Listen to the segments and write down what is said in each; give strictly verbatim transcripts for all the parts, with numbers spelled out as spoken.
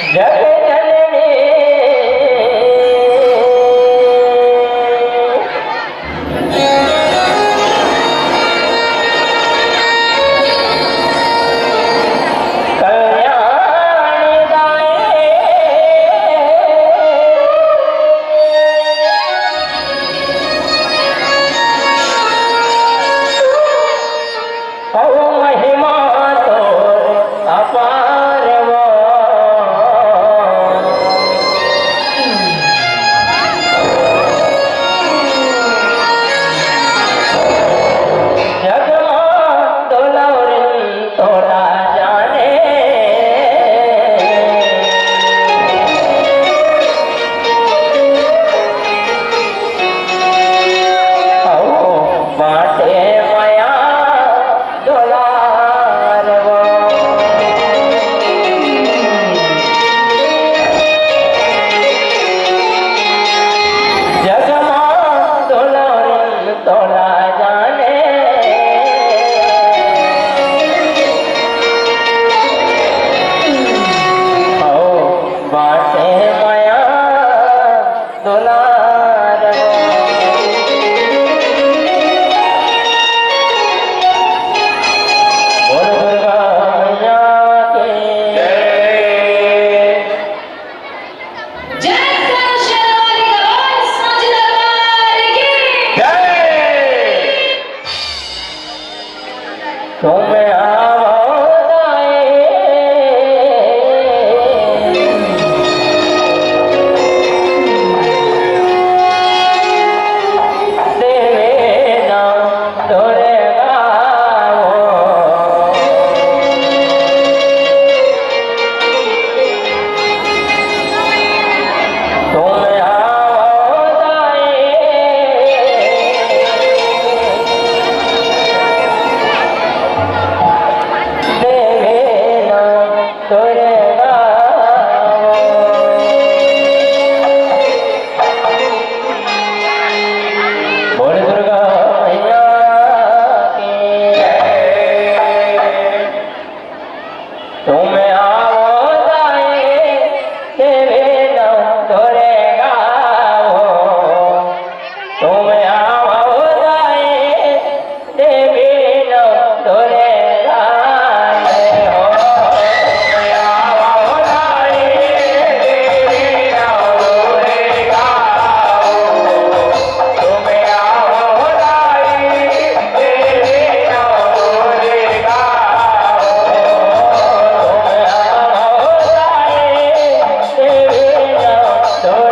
जग जननी कल्याणदायिनी। अउ महिमा तोर अपार वो। जग मा दुलौरिन तोला जाने। अउ बाटे मया दुलार वो। जग मा दुलौरिन तोला जाने। अउ बाटे मया दुलार। बोल दुर्गा मैया की जय। जय करो शेरावाली का बोल, सांची दरबार की जय। तुम आवो दाई, देवे ना दुर्गा वो। तुम आवो दाई, देवे ना दुर्गा वो। बोल दुर्गा मैया की जय। तुम आवो दाई, देवी नौ दुर्गा हो। तुम आवो दाई, देवी नौ दुर्गा हो। तुम आवो दाई, देवी नौ दुर्गा हो।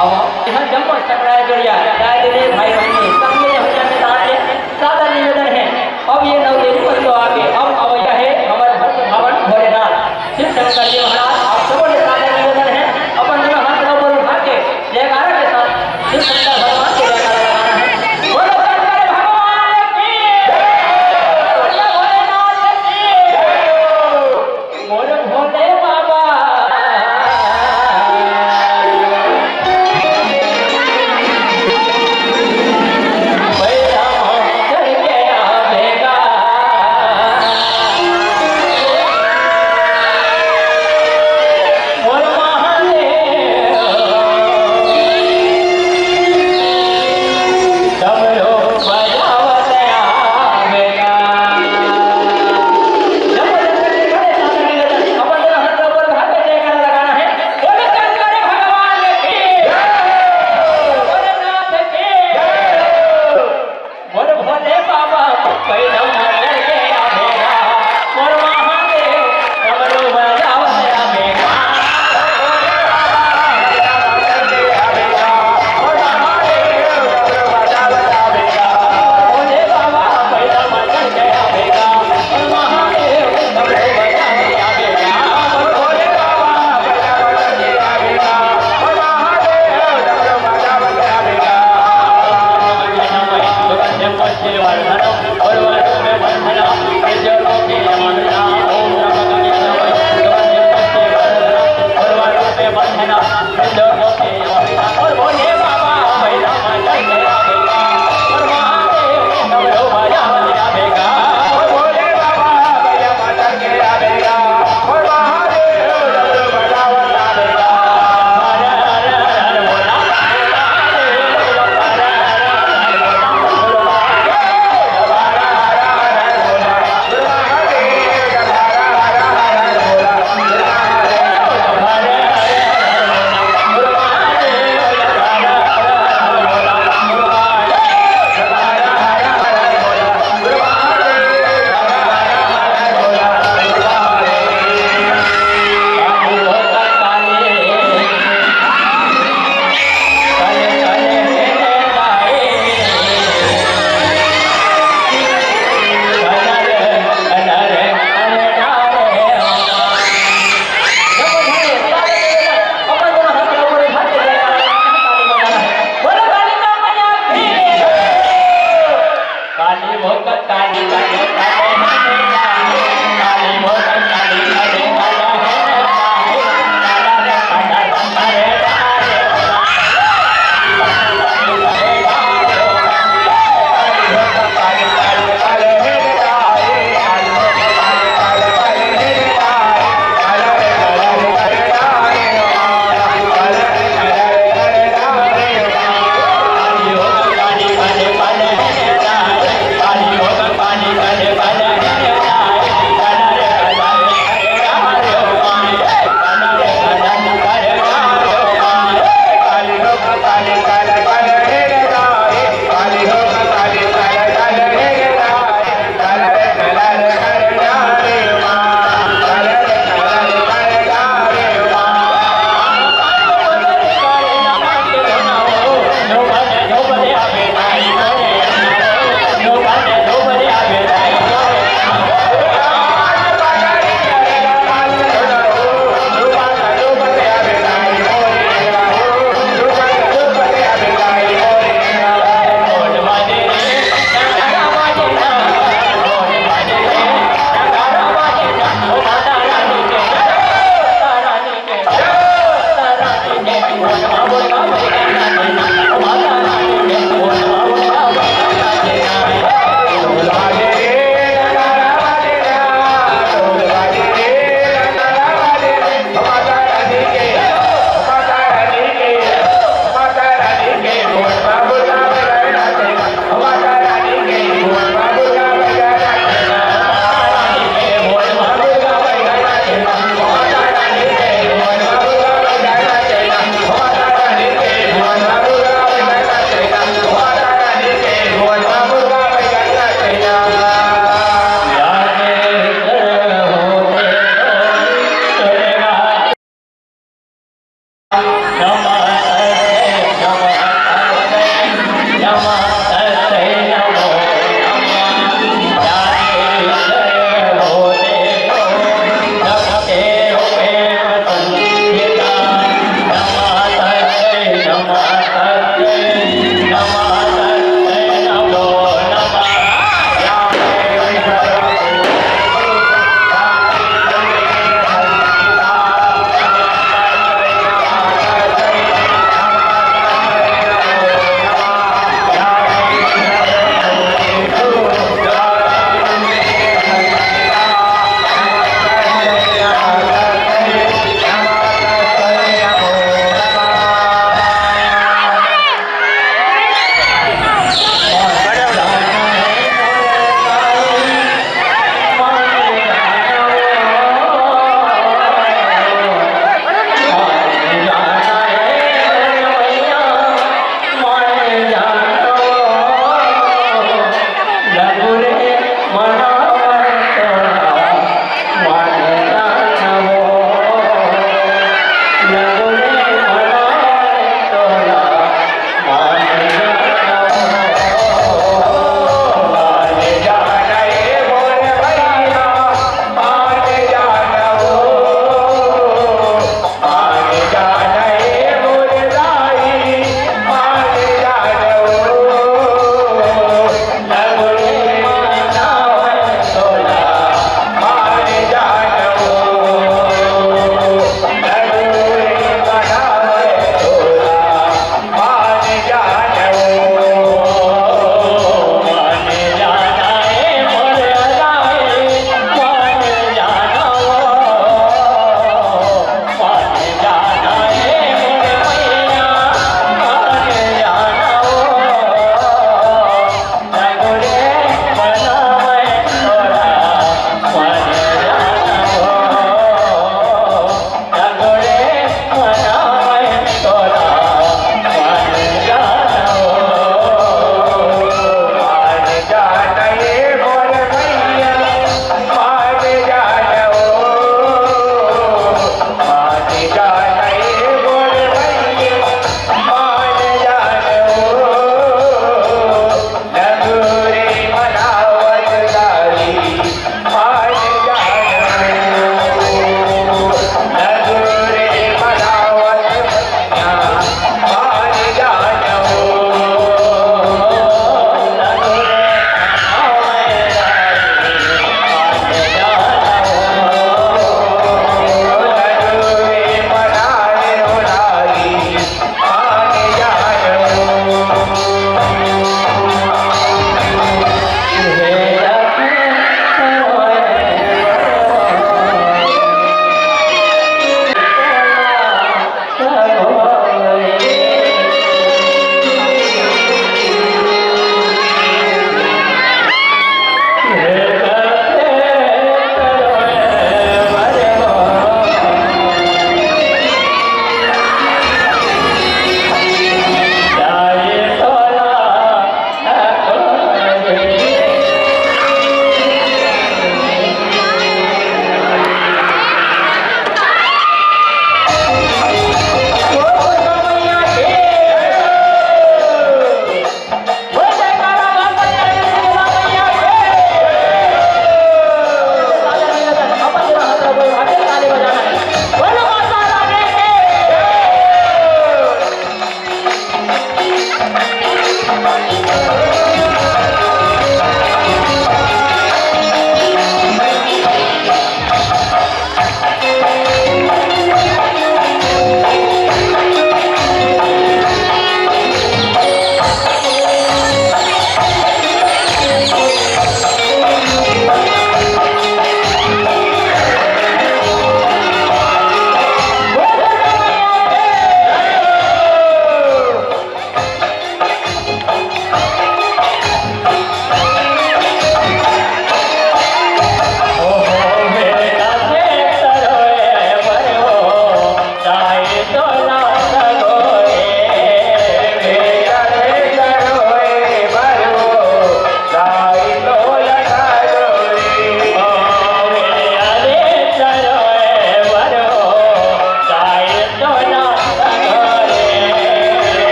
अउ इहाँ जम्मो सकराय जोड़िया, दाई दीदी, भाई बहिनी, सब मिले हुए में तान के सादर निवेदन है। अब ये नौ देवी मन तो आगे, अब अवैया है हमर भक्त भावन भोलेनाथ। शिव शंकर जी महाराज, आप सबों ले सादर निवेदन है, अपन दोनों हाथ ला ऊपर उठा के जयकारा के साथ शिव शंकर भगवान के जयकारा लगाना है। बोलो शंकर भगवान की, बोलो भोलेनाथ की। मोर भोले बाबा।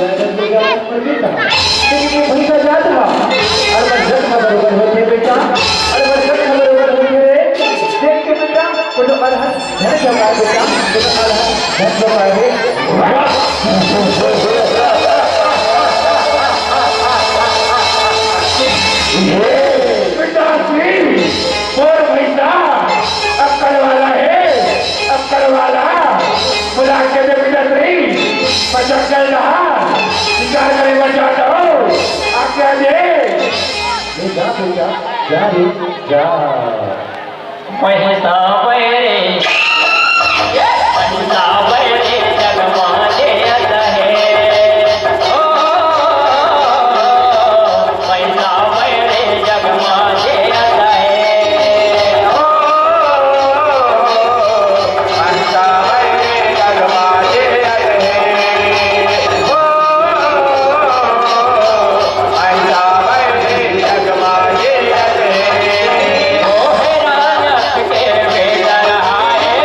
लेकिन ये भैंसा जात ह, अरे बरगद ह बरोबर होथे बेटा, अरे बरगद ह बरोबर होथे रे। देख के बेटा, कोनो अलहन झट झपाए बेटा, कोनो अलहन झट झपाए रे। बेटा श्री, मोर भैंसा अक्कल वाला हे, अक्कल वाला। बुला के दे बेटा श्री, पचक्कल रहा, शिकार करे बचा दो, आज्ञा दे। ले जा बेटा, जा रे, जा। पैसा बैरे, पैसा बैरे जगमा जे अत हे। ओ, पैसा बैरे जगमा जे अत हे। ओ, पैसा बैरे जगमा जे अत हे। ओ, पैसा बैरे जगमा जे अत हे। ओ, हे राजस के बेटा रहा हे।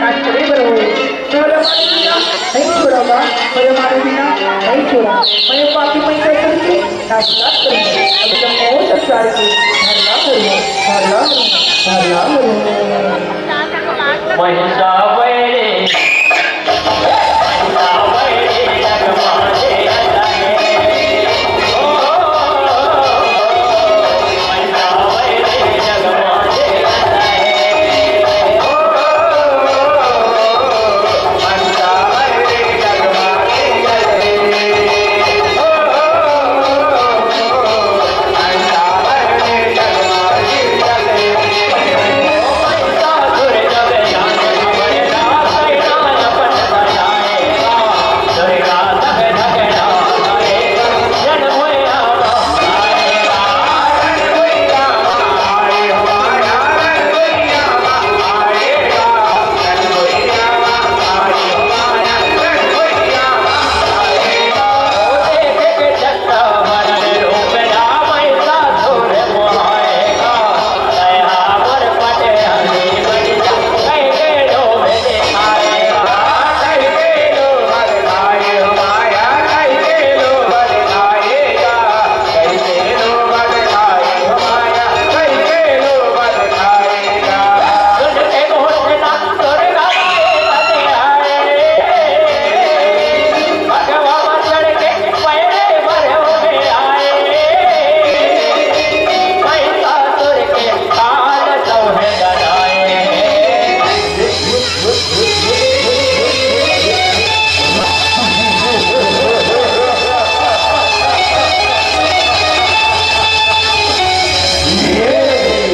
नाच करे बर होए। मैं ओला मारे बिना नहीं छोड़ांव गा, मैं ओला मारे बिना नहीं छोड़ांव। मैं बाकी मैं तो करके नाच नाच करूंगा। अब जब महोत्सव चार के हल्ला करूंगा, हल्ला करूंगा, हल्ला करूंगा। महिषा वैरी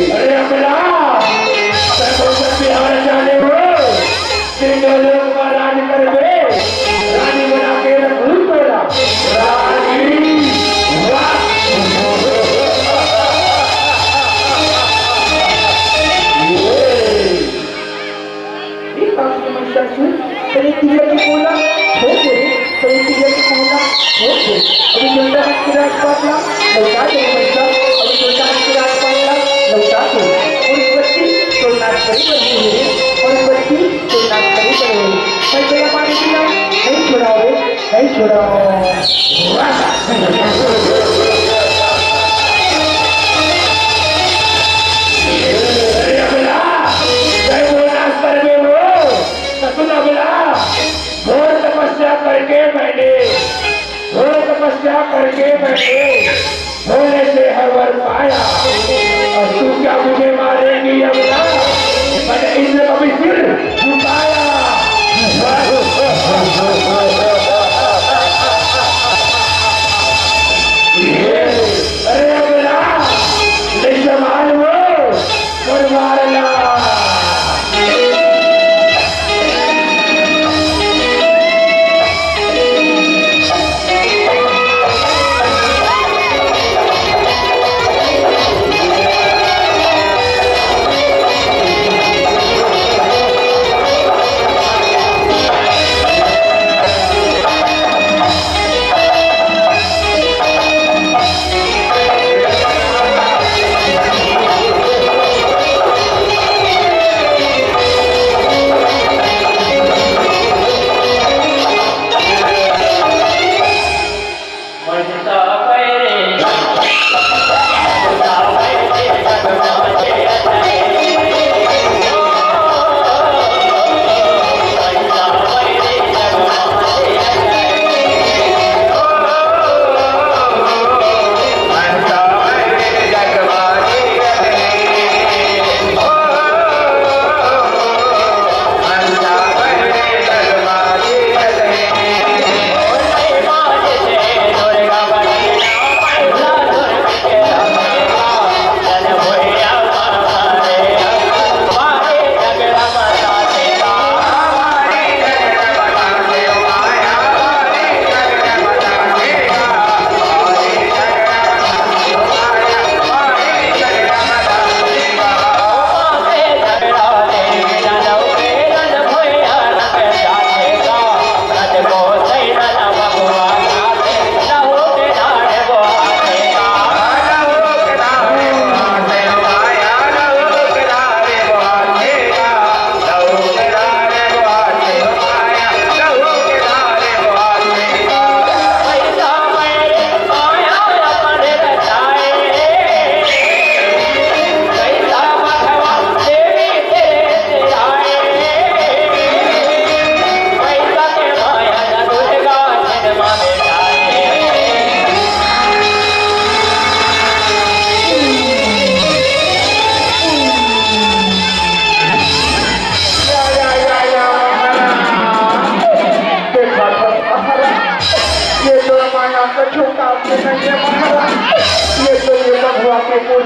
अरे अबला, तै कौन सा बिहार जाने हो? तीनों लोग मा राज करबे, रानी बना के रखूं तोला। रानी, वाह। ये बात समझता हूँ, तेरे पिया की बोला, छोड़ दे रे, तेरे पिया की बोला, छोड़ दे। अभी छोटा बच्ची रात पाटला, लौटा दे बच्चा, अभी छोटा बच्ची रात पाटला, लौटा दे। और बच्ची, तो नाच करी बनी है, और बच्ची, तो नाच करी बनी है। मैं तेरा पानी पीना, नहीं छोड़ा रे, नहीं छोड़ा। अरे अबला, जय बोल नाच पर में हो, ससुर अबला, घोर तपस्या करके मैंने, घोर तपस्या करके मैंने भोले से हर वर पाया। और तू क्या मुझे मारेगी अबला? मैंने इंद्र का भी सिर झुकाया। अरे अबला, ले संभाल वो, और मारना।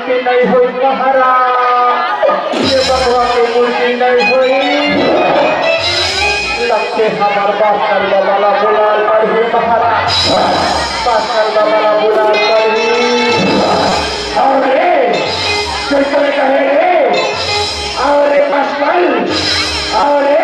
के नहीं होई महाराज, ये बघवा के मुर्गी नहीं होई। लगथे हमर भास्कर बाबा ला बुलाए पड़ही महाराज, भास्कर बाबा ला बुलाए पड़ही। अरे, कैसे कहे रे? अरे, भास्कर, अरे,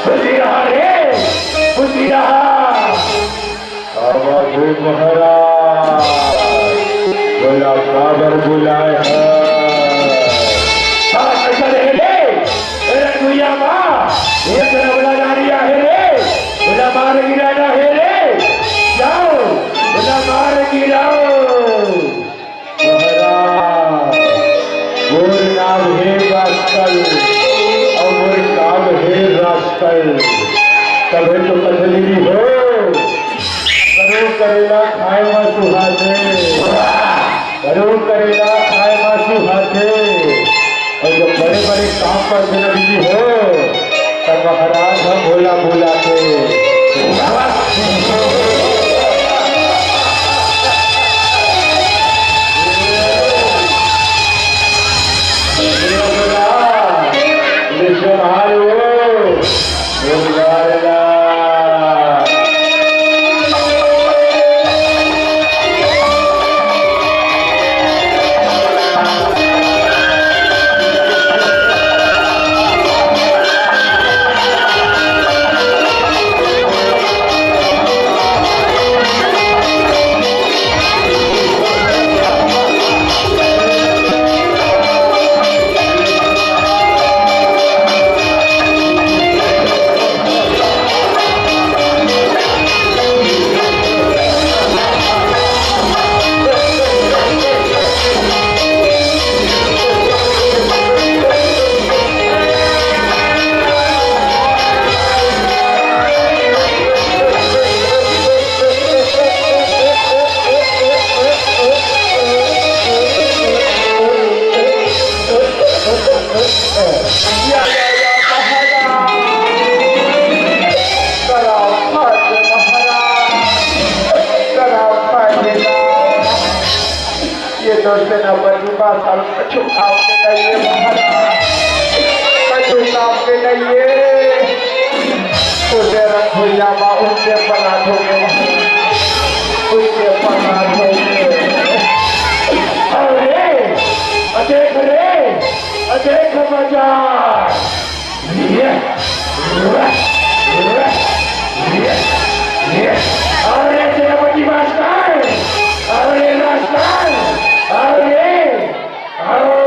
खुशी रहा रे, खुशी रहा। आवाज महाराज, बोला काबर बुलाए है? हाँ, कैसा रहे रे? अरे दुनिया माँ, ये रबड़ा नारी आहे रे, बोला मार गिराना है रे, जाओ, बोला मार गिराओ। महाराज, मोर नाम हे रास्कल, अउ मोर काम हे रास्कल। तभे तो कथली हो, करो करेला खाए मा सुहाथे, करो करेला खाए मा सुहाथे। अउ जब बड़े-बड़े काम करथे ना बिजली हो, तब महाराज ह भोला भोला के। ये तो सेनापति भास्कर, कछु काम के नहीं है महाराज, कछु काम के नहीं है। उनके रखोइया बा, उनके पनाथ होगे महाराज, उनके पनाथ होगे। अरे, अ देख रे, अ देख मजा। अरे सेनापति भास्कर, अरे भास्कर, अरे, अरे।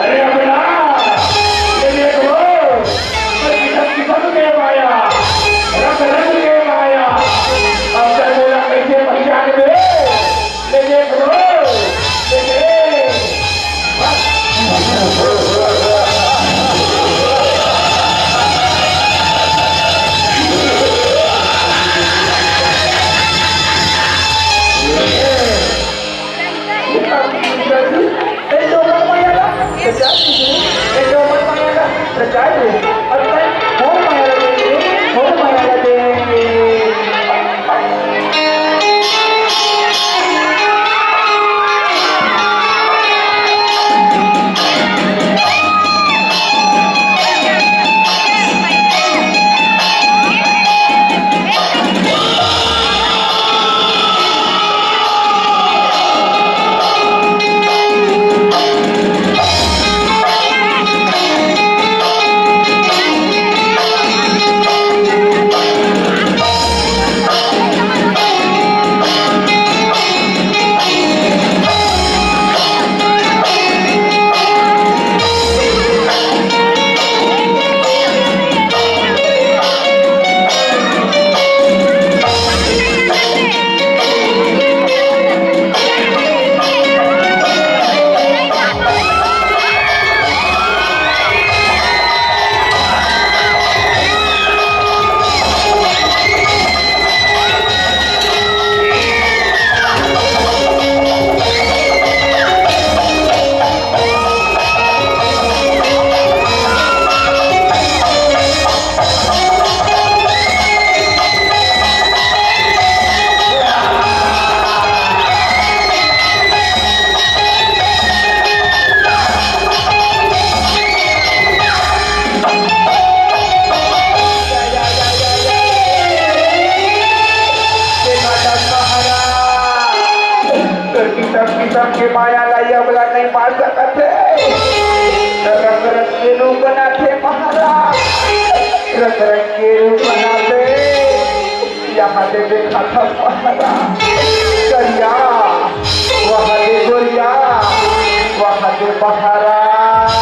अरे अबला, ये देख लो, किसम किसम के माया, रंग रंग के माया। अब तक मोला कैसे पहचान गए? ले देख लो, ले देख। तोर किसम किसम के माया ला ये अबला नहीं मार सकत हे। रंग रंग के रूप बनाथे महाराज, रंग रंग के रूप बनाथे। यहाँ दे देखा था महाराज, करिया, वहाँ दे गोरिया, वहाँ दे महाराज।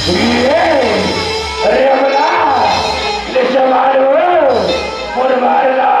ये, अरे अबला, ले जवान हो, मोर मारला।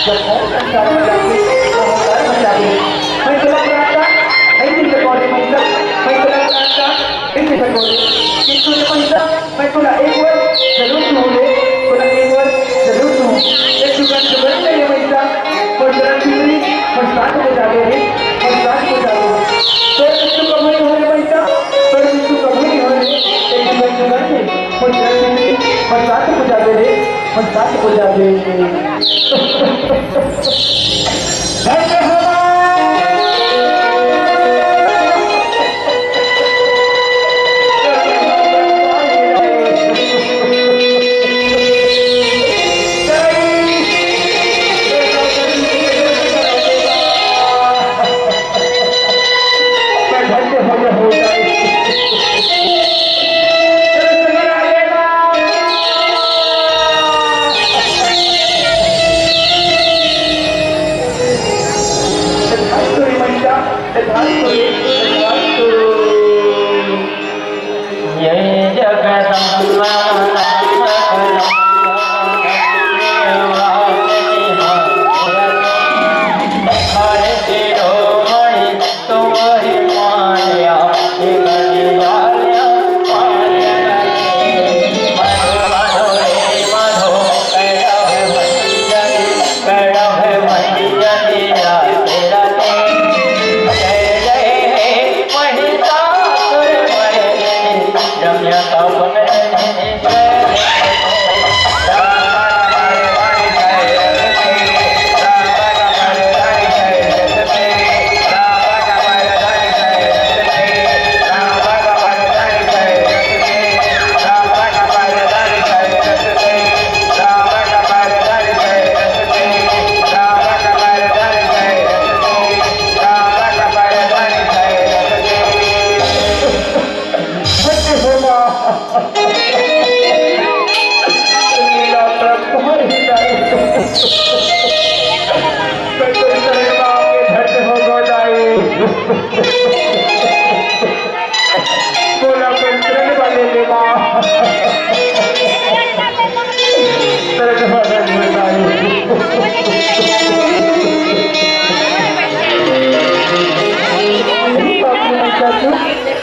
ओम संसार में जाके, ओम संसार में जाके। मैं तोला प्रार्थना नहीं दे सकों रे मइसा, मैं तोला प्रार्थना नहीं दे सकों रे। किंतु रे मइसा, मैं तोला एक बार जरूर दूँ रे, तोला एक बार जरूर दूँ। एक जुगन जुगन में रे मइसा, मोर जरा पिंपरी, मोर साथ हो जावे रे, मोर साथ हो जावे। तोर कुछ कमी हो रे मइसा, तोर कुछ कमी हो रे, एक जुगन जुगन में, मोर जरा पिंपरी, मोर साथ हो जावे रे। मजाक हो जावे। जय जगदम्बा।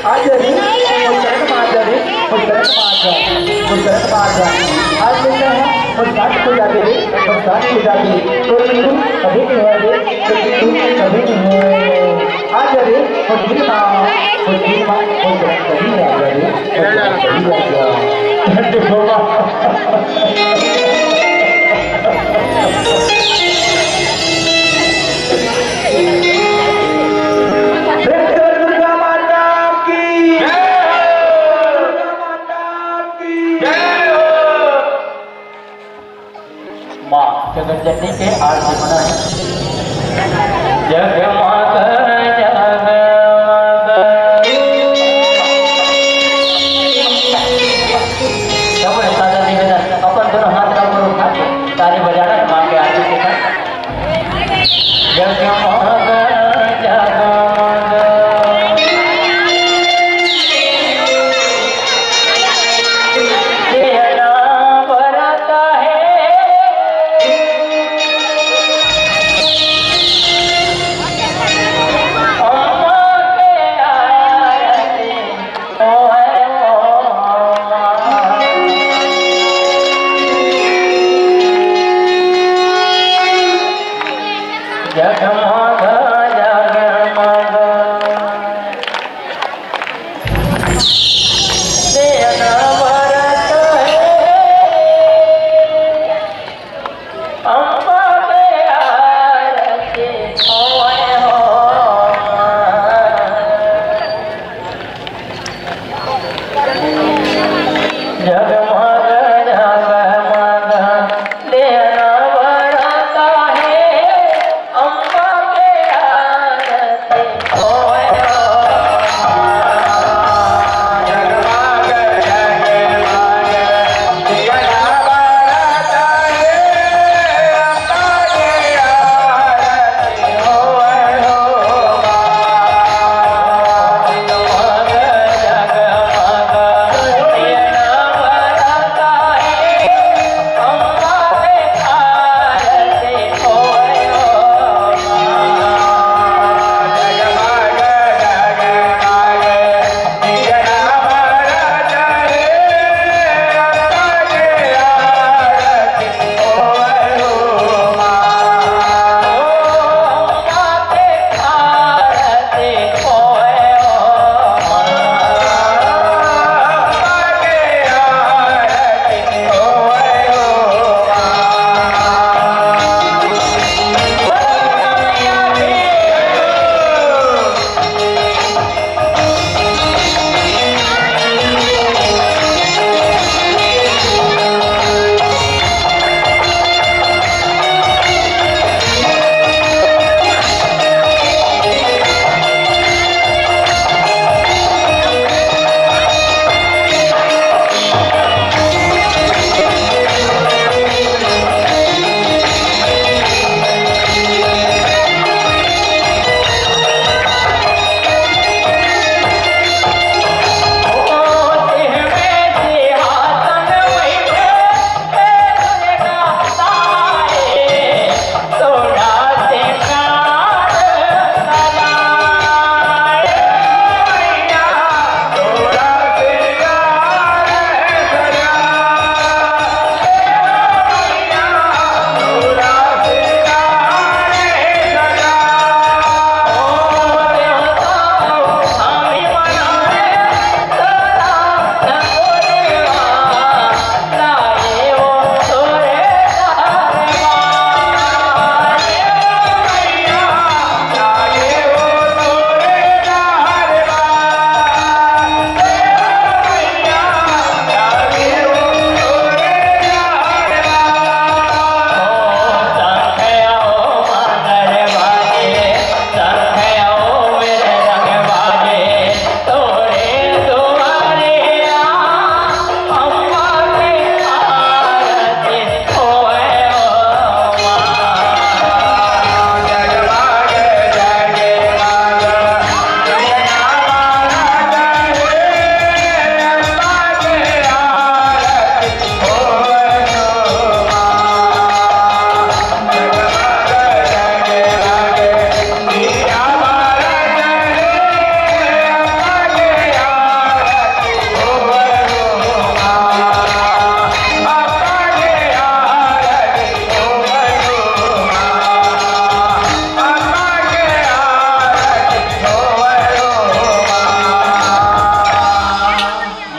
आ जा रे, मोर चरण म आ जा रे, मोर चरण म आ जा, मोर चरण म आ जा। आज लेना है, मोर साथ हो जाते रे, मोर साथ हो जाते। तो तू कभी नहीं हो रे, तो तू कभी नहीं हो। आ जा रे, मोर दिल म, मोर दिल म, मोर चरण कभी नहीं आ जा रे, मोर चरण कभी आ जा। प्रेम से बोल दुर्गा माता की। जय हो। दुर्गा माता की। जय हो। माँ जगत जननी के आरती मनाए। जगमग जगमग। सब एक साथ निवेदन, अपन दोनों हाथ ला ऊपर उठा के ताली बजाना, माँ के आरती के साथ। जगमग जगमग दिया ना बरता है, अम्मा के आरती। जगमग जगमग दिया ना बरता है। अम्मा के आरती होए हो। जगमग जगमग दिया ना बरता है, अम्मा के आरती होए हो।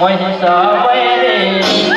महिषा वैरी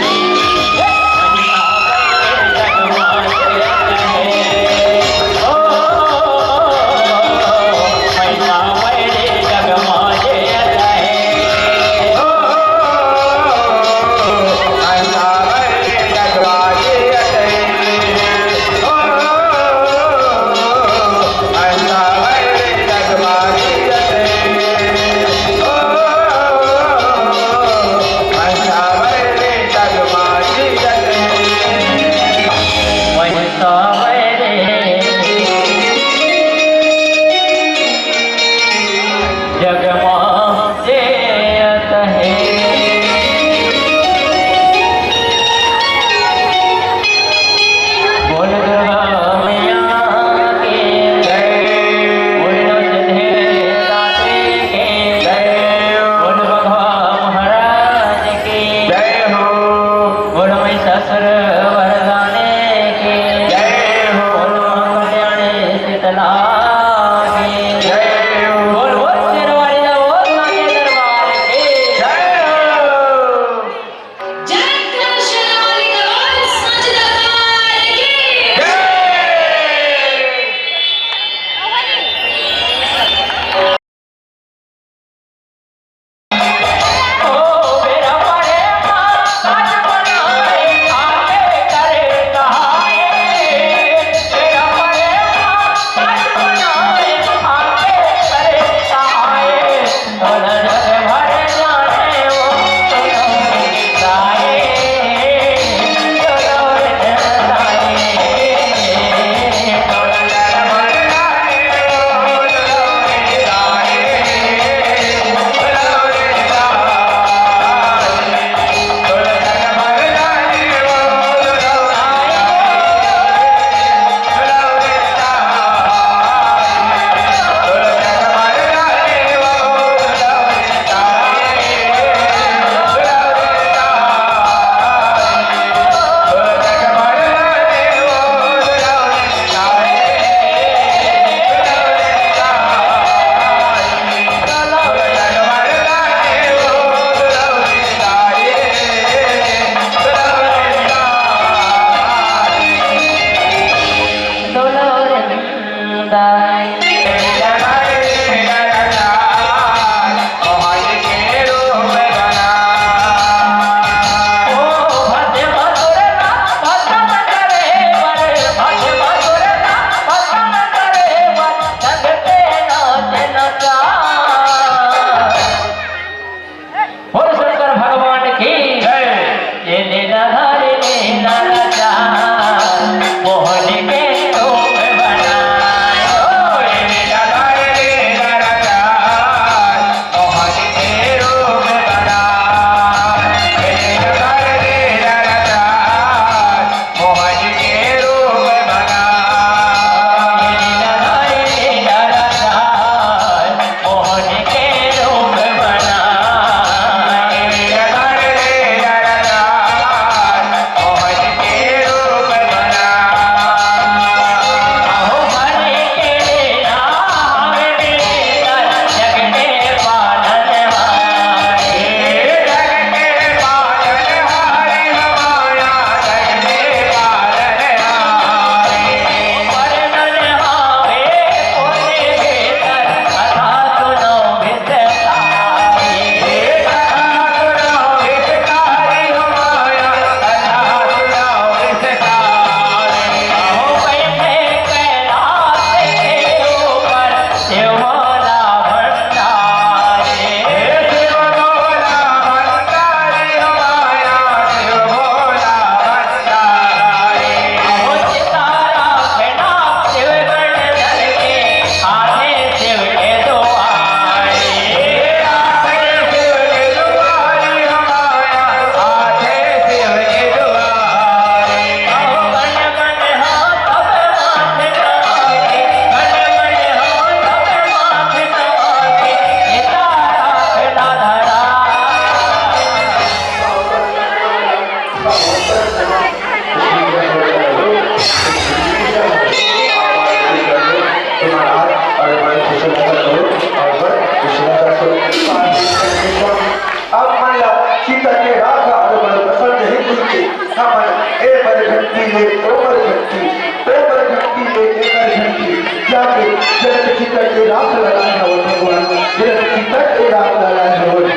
चिता के राख अउ बड़ पसंद हे कहिके, हमन ए बर घंटी ले ओ बर घंटी, ओ बर घंटी ले ए बर घंटी, जाके जगत चिता के राख लगाए हवन भगवान, जगत चिता के राख लगाए हवन।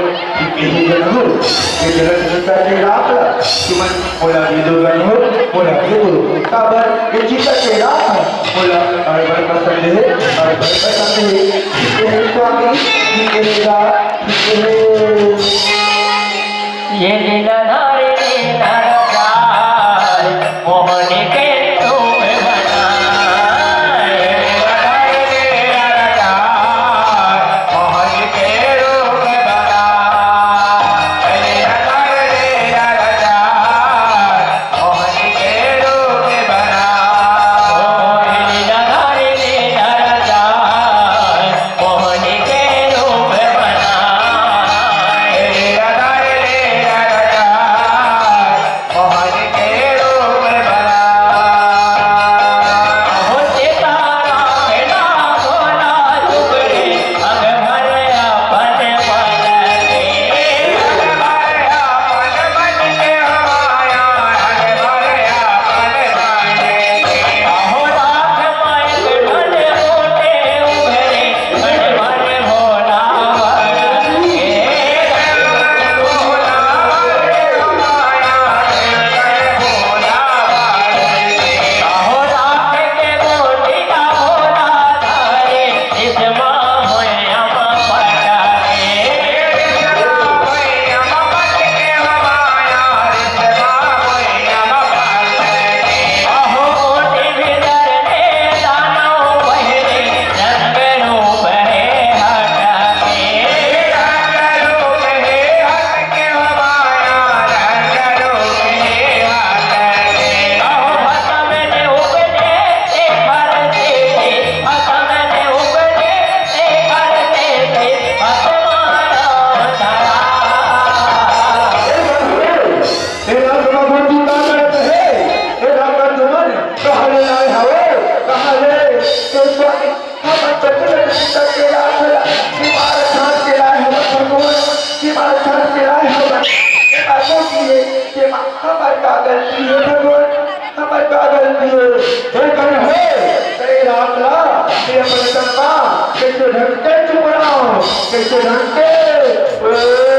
यही जन हो, ये जगत चिता के राख ला, तुमन मोला दे दो गन हो, मोला दे दो। काबर ये चिता के राख मोला अब्बड़ पसंद हे, अब्बड़ पसंद हे। हे स्वामी, हे राम, हे। ये लीलाधारी लीलाधार मोहन के रूप बनाए। मोहन के रूप बनाए। ए राम बाबा, तू का करत हे? ए राम का तुमन कहाँ ले आए हवे? कहाँ ले? तो स्वामी, हम बच्चे बच्चे के रात होला, कि मार छाप के लाए हवे भगवान, कि मार छाप के लाए हवे। ए बाबू की है, कि माँ, हमार का गलती है भगवान? हमर का गलती हे? हे करे हे, तेरे रात ला, तेरे अपन चंपा, कैसे ढंग के चुप रहो, कैसे ढंग के, ए,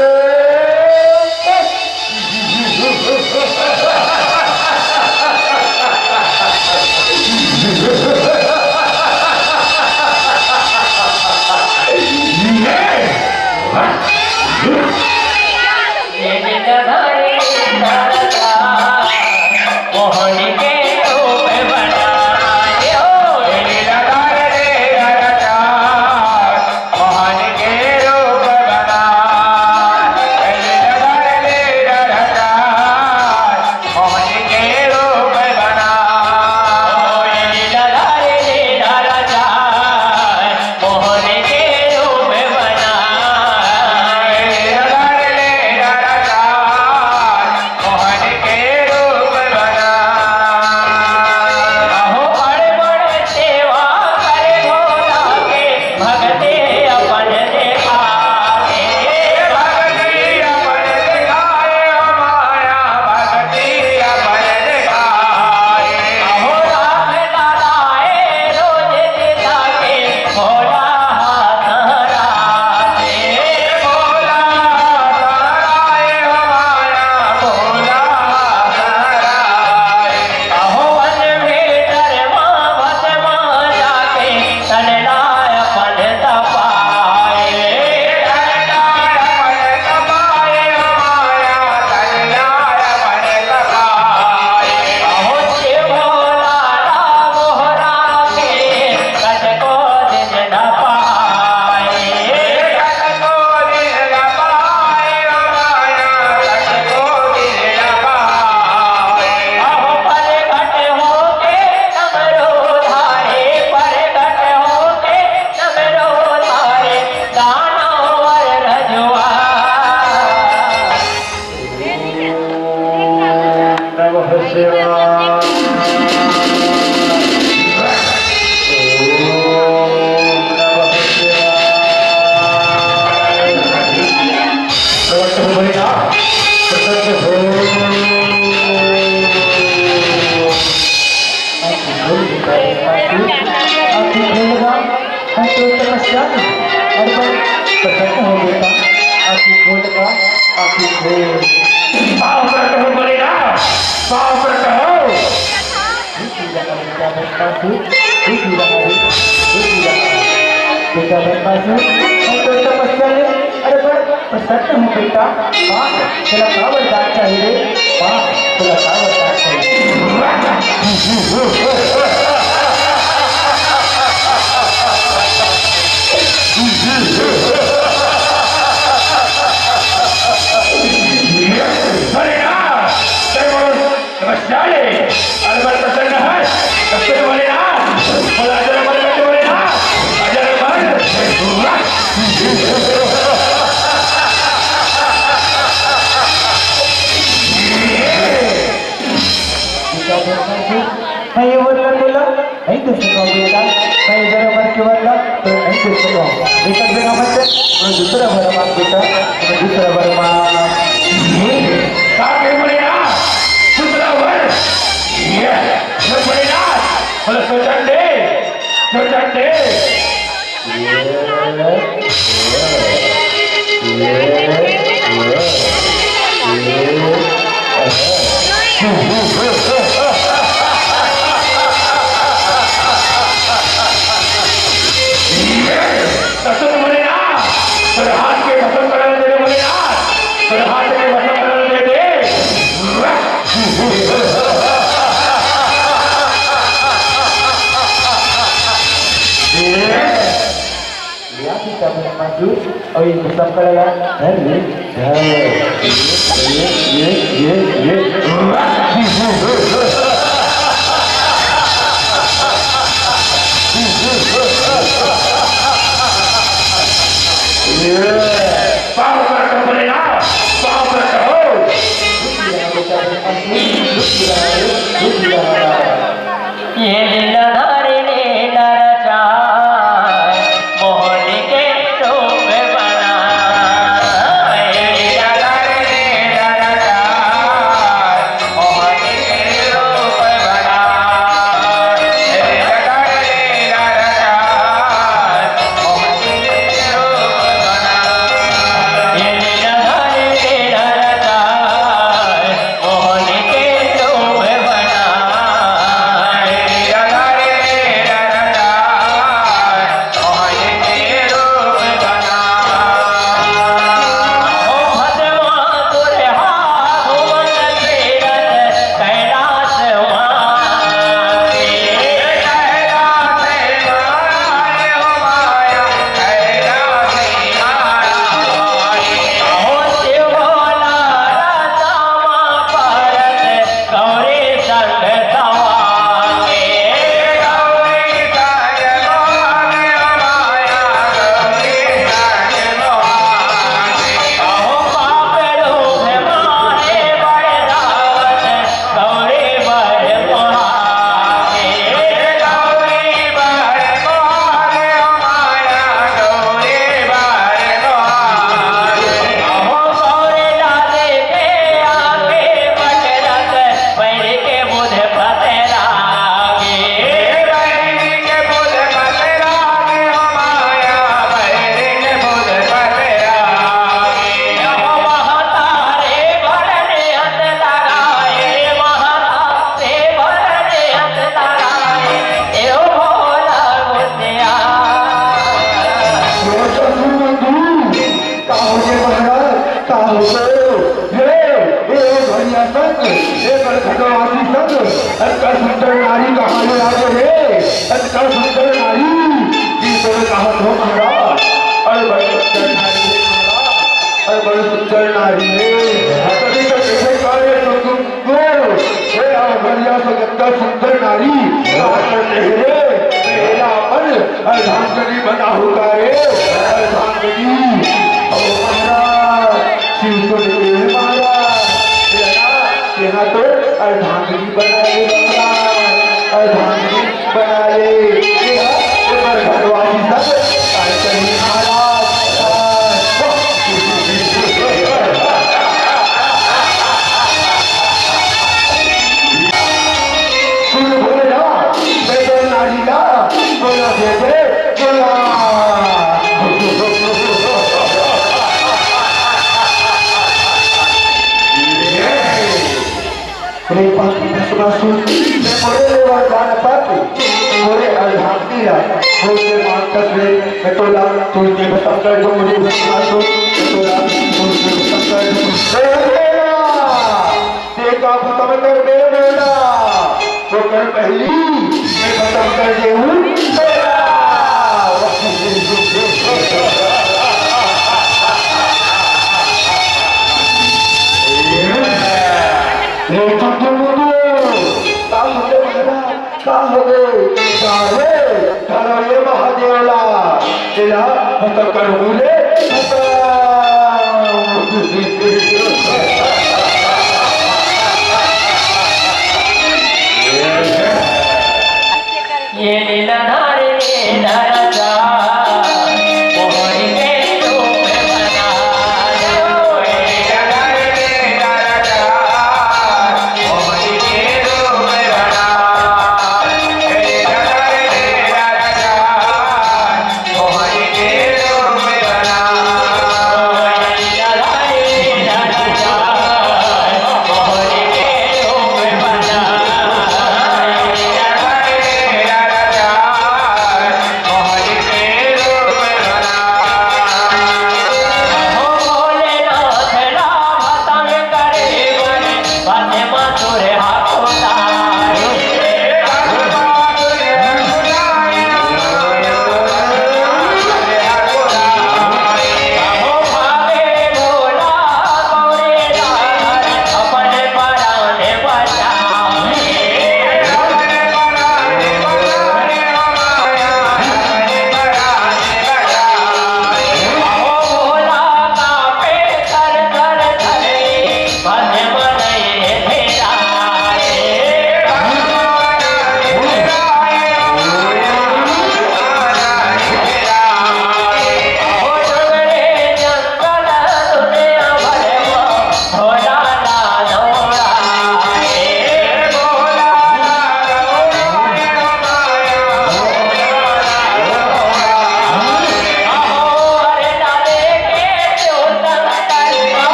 पाँव परत हँव भोलेनाथ, पाँव परत हँव। रुकि जा बेटा, बेटा, रुकि जा, रुकि जा। बेटा, बेटा, मैं तो तपस्या ले, अरे बड़ प्रसन्न हँव बेटा। हाँ, तोला का वरदान चाही रे? हाँ, तोला का वरदान चाही? भोलेनाथ, तैं मोर तपस्या ले, अरे बड़ प्रसन्न हस, तब तो भोलेनाथ, बोला, अजर अमर कर दे भोलेनाथ, अजर अमर। मैं ये बोलना बोला, नहीं दे सकता बेटा, मैं इधर मर के वाला तो नहीं दे सकता। एक जगह मत दे, मैं दूसरा वर मांग बेटा, मैं दूसरा वर मांग। ये का के बोले ना, दूसरा वर। ये, ये बोले ना, बोले सोचन दे, सोचन दे। ये, ये, ये, ये, ये। कसम भोलेनाथ, तोर हाथ के भस्म करल दे रे भोलेनाथ, तोर हाथ के भस्म करल दे दे। या भी तब मजू, और ये सब करेगा, धर ले, धर। ये, ये, ये, ये, ये। ये। पाँव पर तो बोले ना, पाँव पर तो हो। ये लीलाधारी लीला रचाय, मोहन के रूप बनाय। ये लीलाधारी लीला रचाय, मोहन के रूप बनाय। ये लीलाधारी लीला रचाय, मोहन के रूप बनाय। ये लीलाधारी लीला रचाय, मोहन के रूप बनाय। लीलाधारी लीला रचाय, मोहन के रूप बनाय। ओ भस्मा तोरे हाथ मन फिरत कैलाश माँ। कैलाश माँ, ओ माया, कैलाश माँ। ओ शिव भोला रथ मा परत गौरी संग सवारी। गौरी संग सवारी माया, गौरी संग सवारी। अहो पाप रूप मारे बड़ रावत, गौरी बड़ मोहारी। गौरी बड़ मोहारी माया, गौरी बड़ मोहारी। अहो गौरी लाले के आगे बजरंग बैरी के बुध पतरागे। बैरी के बुध पतरागे, ओ माया, बैरी के बुध पतरागे। ओ महतारे भरने हथ लगाए, महतारे भरने हथ लगाए, ए ओ भोला मुनिया। का होगे महाराज? का होगे? हे, हे भैया संग, हे बड़ भगवानी संग, अतका सुंदर नारी कहाँ ले आगे हे? अतका सुंदर नारी, जी तोरे कहत हो महाराज, अरे बड़ सुंदर नारी हे महाराज, अरे बड़ सुंदर नारी हे। तभी तो कहे कार्य तो तुम हे, हे, अवघड़िया से गंदा सुंदर नारी, का करते हे रे? मेरा मन अर्धांगिनी बना होता रे, अर्धांगिनी। ओ महाराज, शिव सुन के महाराज, तेरा, तेरा तो अर्धांगिनी बना ले महाराज, अर्धांगिनी बना ले। तेरा, तेरा घरवाली सब, अर्धांगिनी महाराज। सुन भोलेनाथ, दे दे नारी ला, बोला दे दे, बोला। हे पापी भस्मासुर, मैं मोरे ले वरदान पाके मोरे अर्धांगिनी ला गोद में मांगथस रे, मैं तोला तुरते भस्म कर दूं रे भस्मासुर, मैं तोला तुरते भस्म कर दूं। ए बेटा, तें का भस्म करबे बेटा, ओकर पहिली मैं भस्म कर देहूं तोला। ए टुटू मुटू, का होगे महाराज, का होगे? का रे? धरो ये महादेव ला, एला खतम करहूं रे, खतम। ये लीलाधारी लीला राजा, मोहन के रूप बना दो।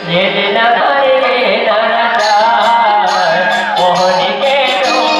ये लीलाधारी लीला राजा, मोहन के रूप बना। ये लीलाधारी लीला राजा, मोहन के रूप बना।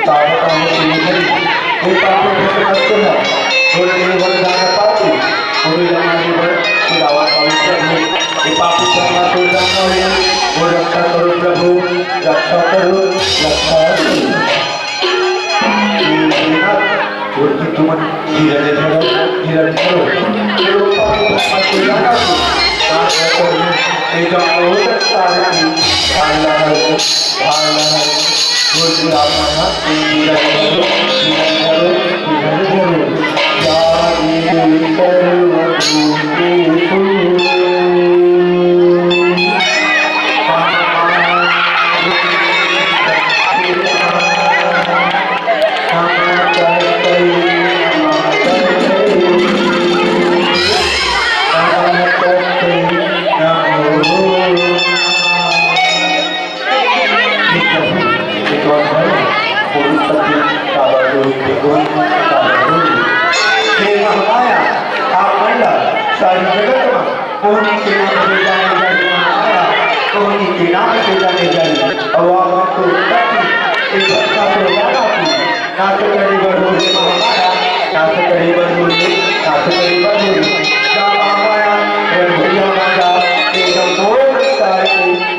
तावता हो तुम नहीं, ये पापी भक्त मत सुना, बोल नहीं बोल जाना पापी, वो भी जमाने भर खुदावा का उत्तर हो, ये पापी भक्त मत सुन जाना हो, वो रक्षा करो प्रभु, रक्षा करो, रक्षा करो। ये नाथ, वो कि तुम धीरज धरो, धीरज धरो, ये लोग पापी भक्त मत सुन जाना हो, नाथ रक्षा करो, ये जमाने हो सकता है कि भाला है, भाला है। हे महामाया, आप मन ला सारी जगत म कोहनी के नाम से जाने जाही महामाया, कोहनी के नाम से जाने जाही। अउ आप मन तो धरती के धक्का तो जाना कि नाश करे बर हो रे महामाया, नाश करे बर हो रे, नाश करे बर हो रे। जा महामाया, रणभैया माता, एकदम मोर तार के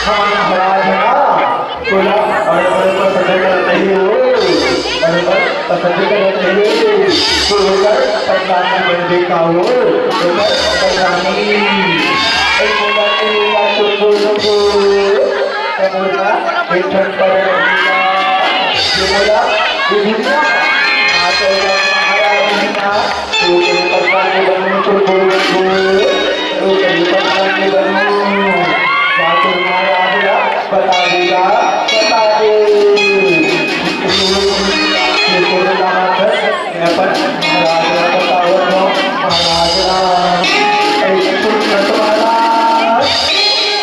हमर महाराज ह ना, तोला बड़े-बड़े पसंद करत नहीं हो, बड़े-बड़े पसंद करत नहीं हो, तो ओकर परेशानी बनबे का हो, ओकर परेशानी। ए, बोला के, बोला के, बोलो, बोलो। ए, बोला, एक ठन पर बोला, ये बोला, ये दुनिया, आ, तो महाराज जी ना,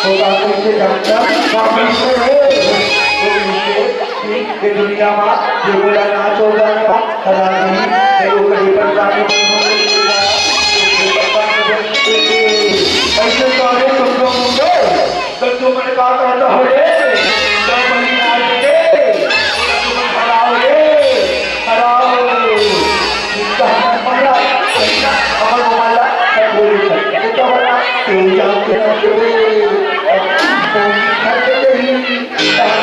होगा कैसे डॉक्टर? कहाँ कैसे है? वो कैसे? ये दुनिया में ये बोला नाच होगा ना, हरा नहीं, ये वो कहीं पर जाने नहीं होगा। ऐसे तो अरे तुम लोग होंगे, तो तुम मन का करता हो रे? तो वही नाच के, तुम हराओ रे, हराओ। जिसका हमारा, हमारा, हमारा, हमारा, हमारा, हमारा,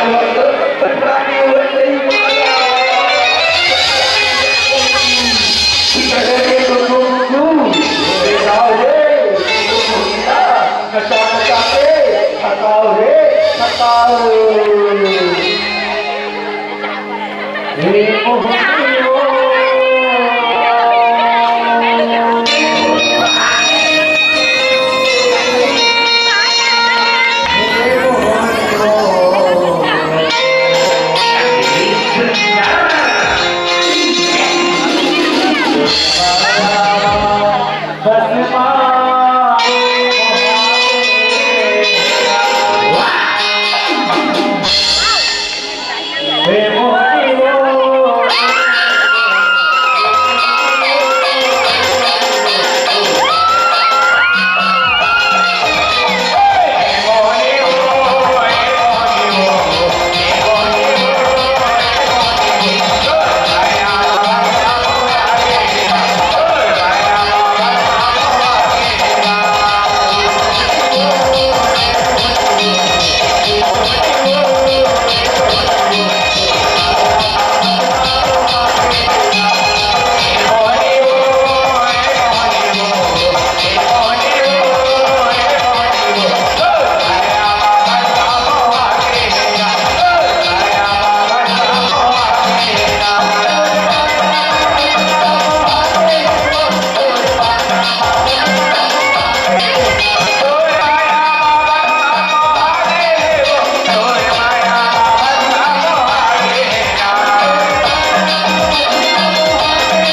हमारा, हमारा,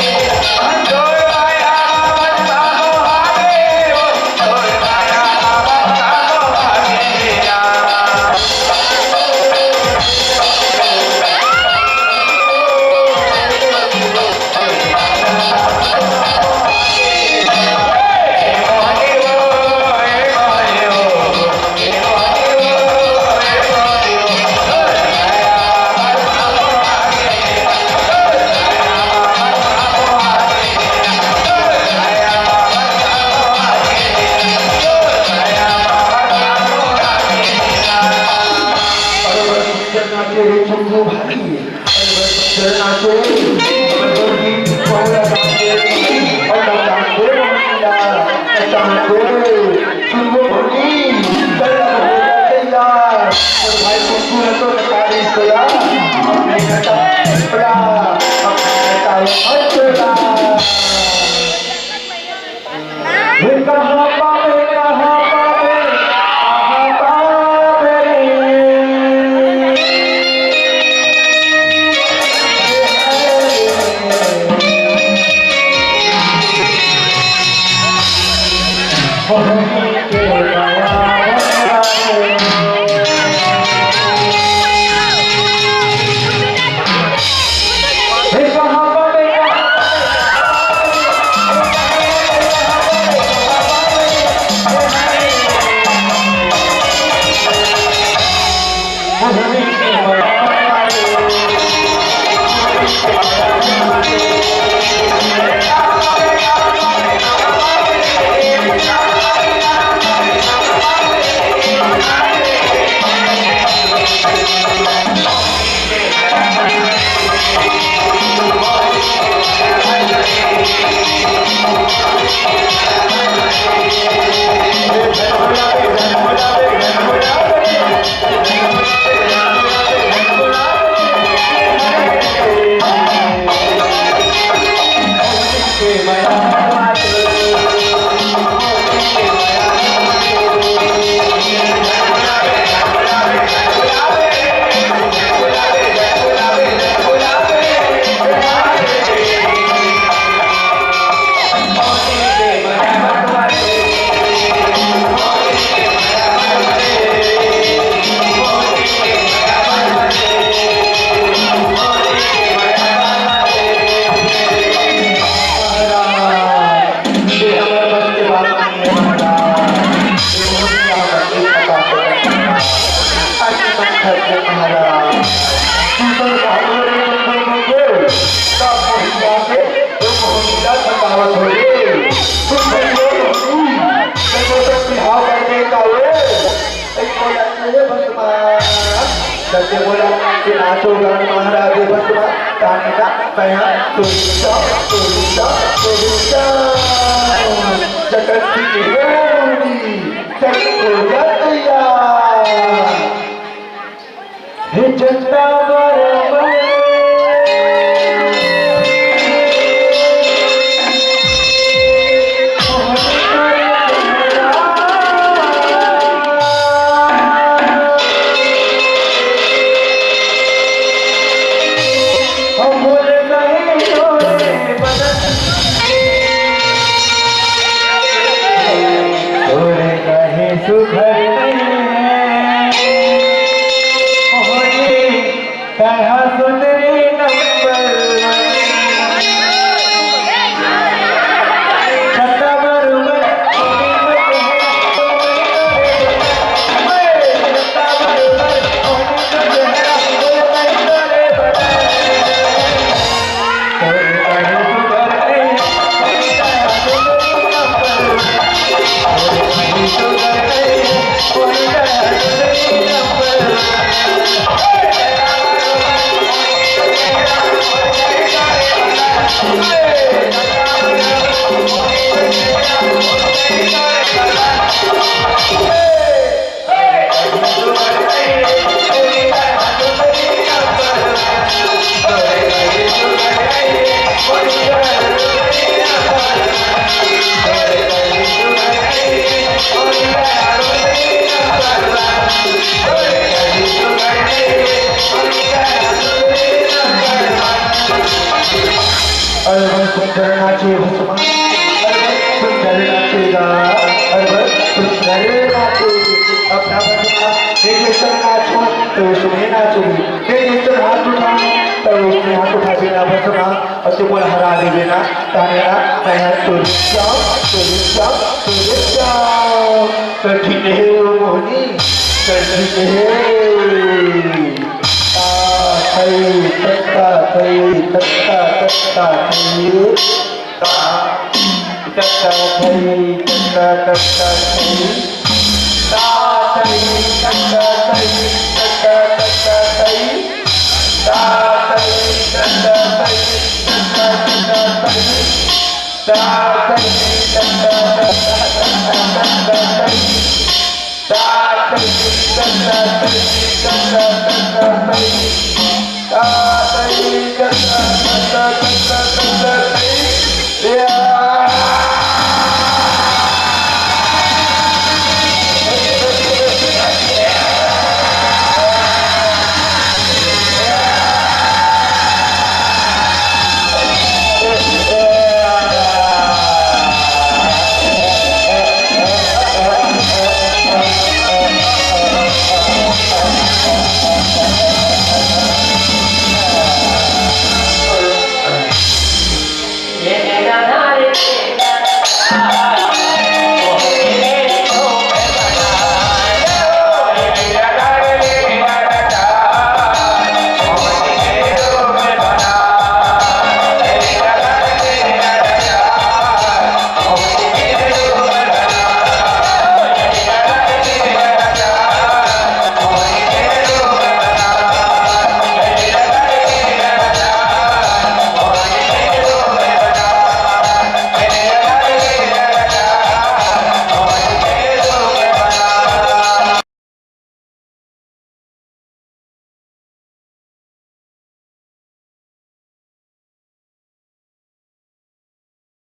हमारा, महाराज, तू तो जानो रे, तुम लोगों को, सब मोहिनी आके, वो मोहिनी का थकावट हो रे। तुम लोग मोहिनी, मैं तो सब बिहाव करने का वो। एक बोला, "ए भस्मा।" सत्य बोला कि नाचो गण महाराज भस्मा, ताने ना, मैं तुरिचा, तुरिचा, तुरिचा। जगत की हे मोहिनी, जगत को या तैयार। हे चंदा बरबर। तोरे कहीं सुघर नहीं है, मोहनी तरह सुंदरी नंबर वन। सत्ता बरोबर अरे भाई, सुंदर नाचे भस्मा, अरे भाई, सुंदर नाचेगा, अरे भाई, सुंदर नाचे। अपना भस्मा, मैं जैसे नाचूं, तो उसमें नाचूंगी, मैं जैसे हाथ उठाऊं, तो उसमें हाथ उठा देना भस्मा। और तुम हरा देवे ना, ताने ना, मैं तुरिचा, तुरिचा, तुरिचा। कठिन है वो मोहनी, कठिन है। ता, थई, तत्ता, थई, तत्ता, तत्ता, थई। ता, तत्ता, थई, तत्ता, तत्ता, थई। ता, थई, तत्ता, थई, तत्ता, तत्ता, थई। ता, थई, तत्ता, थई, तत्ता, तत्ता, थई। ता, थई, तत्ता, तत्ता, तत्ता, तत्ता, थई। ता, थई, तत्ता, थई, तत्ता, तत्ता, थई।